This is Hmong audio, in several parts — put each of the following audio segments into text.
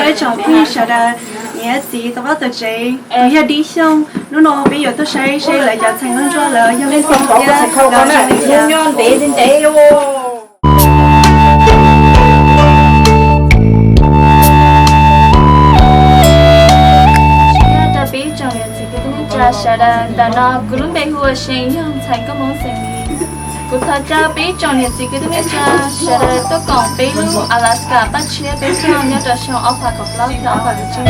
Peb tsoom phooj ywg sawv daws, niam txiv tau pab tau tsev, kuv yog Dib Xyooj. Hnub no peb yuav tuaj saib seb lawv cov ntxhais nkauj ntsuab lawv yog leej twg thiab lawv zoo li cas. Rau peb tsoom niam txiv kwv tij neej tsa sawv daws, ntawm no kuv lub npe hu ua See, yog ntxhais nkauj Hmoob xeem Lis. Kuv thov caw peb tsoom niam txiv kwv tij neej tsa sawv daws tuaj koom peb lub Alaska paj tshiab peb caug nyob rau xyoo ob phav kaum plaub thiab ob phav kaum tsib.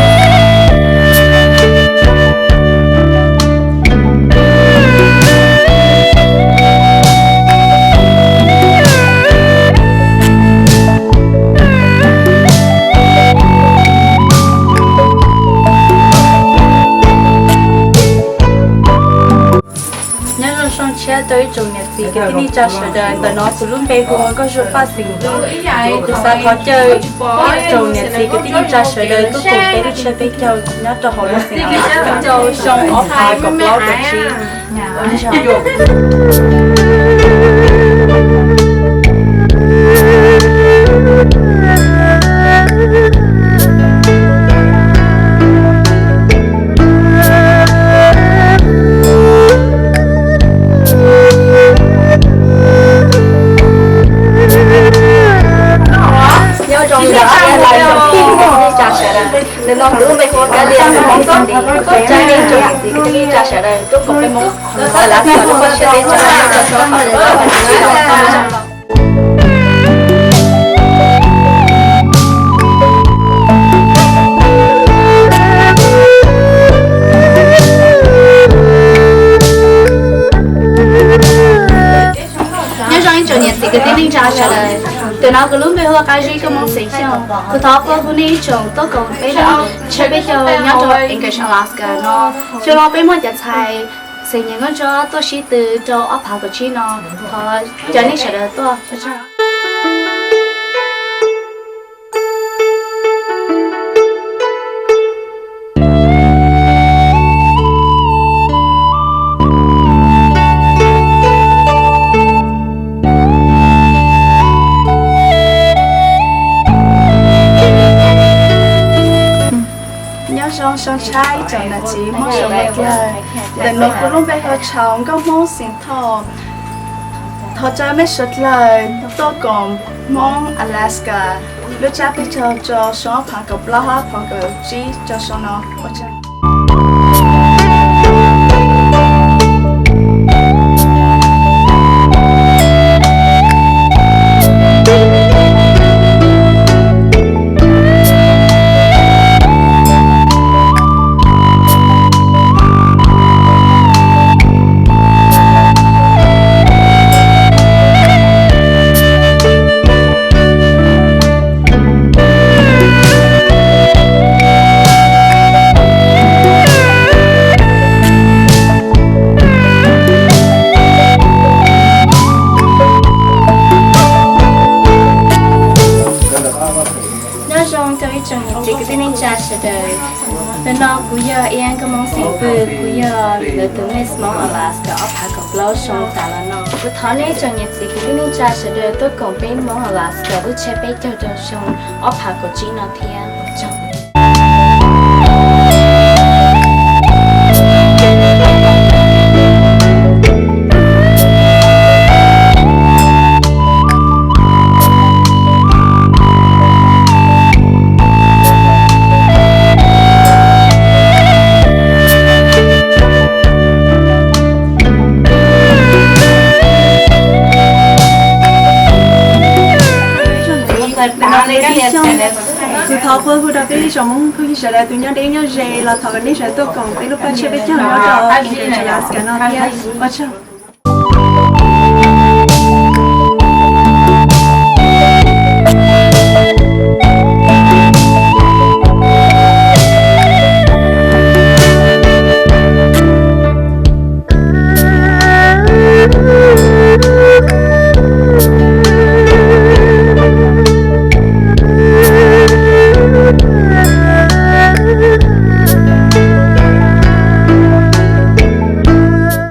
Nyob zoo xyoo tshiab rau ib tsoom niam txiv kwv tij neej tsa sawv daws, ntawm no kuv lub npe hu ua Nkauj Zuag Paj xeem Hwj. Kuv xav thov caw ib tsoom niam txiv kwv tij neej tsa sawv daws tuaj koom peb lub tsiab peb caug nyob rau hauv lub xeev Alaska rau xyoo ob phav kaum plaub kaum tsib. Nyob zoo ib tsoom niam txiv kwv tij neej tsa sawv daws, ntawm no kuv lub npe hu ua Kab Lis, Hmoob xeem Lis. Kuv thov caw ib tsoom niam txiv kwv tij neej tsa sawv daws tuaj koom peb Hmoob Alaska lub tsiab peb caug nyob rau xyoo ob phav kaum plaub kaum tsib. Nyob zoo ib tsoom niam txiv kwv tij neej tsa sawv daws, ntawm no kuv lub npe hu ua Qab Zib, nkauj Hmoob xeem Xyooj. Kuv thov qhia hu nej ib tsoom tuaj koom peb lub tsiab peb caug nyob rau Anchorage, Alaska no. Xyoo no peb muaj cov ntxhais xeem Lis nkauj ntsuab tuaj sib tw rau ob phav kaum tsib no, thov caw nej sawv daws tuaj. Nyob zoo xyoo tshiab ib tsoom niam txiv Hmoob sawv daws, ntawm no kuv lub npe hu ua Tshau, nkauj Hmoob xeem Thoj. Thov caw nej sawv daws tuaj koom Hmoob Alaska lub tsiab peb caug rau xyoo ob phav kaum plaub ob phav kaum tsib rau xyoo no. Ua tsaug. Nyob zoo rau ib tsoom niam txiv kwv tij neej tsa sawv daws. Ntawm no kuv yog Iab, nkauj Hmoob xeem Pwg, kuv yog lawv tus Miss Hmoob Alaska ob phav kaum plaub xyoo tas los no. Kuv thov nej tsoom niam txiv kwv tij neej tsa sawv daws tuaj koom peb Hmoob Alaska lub tsiab peb caug rau xyoo ob phav kaum tsib no thiab. Kuv thov qhua hu rau peb ib tsoom Hmoob phooj ywg sawv daws tus nyob deb nyob ze los thov kom nej sawv daws tuaj koom peb lub paj tsiab peb caug nyob rau Anchorage, Alaska no thiab. Ua tsaug.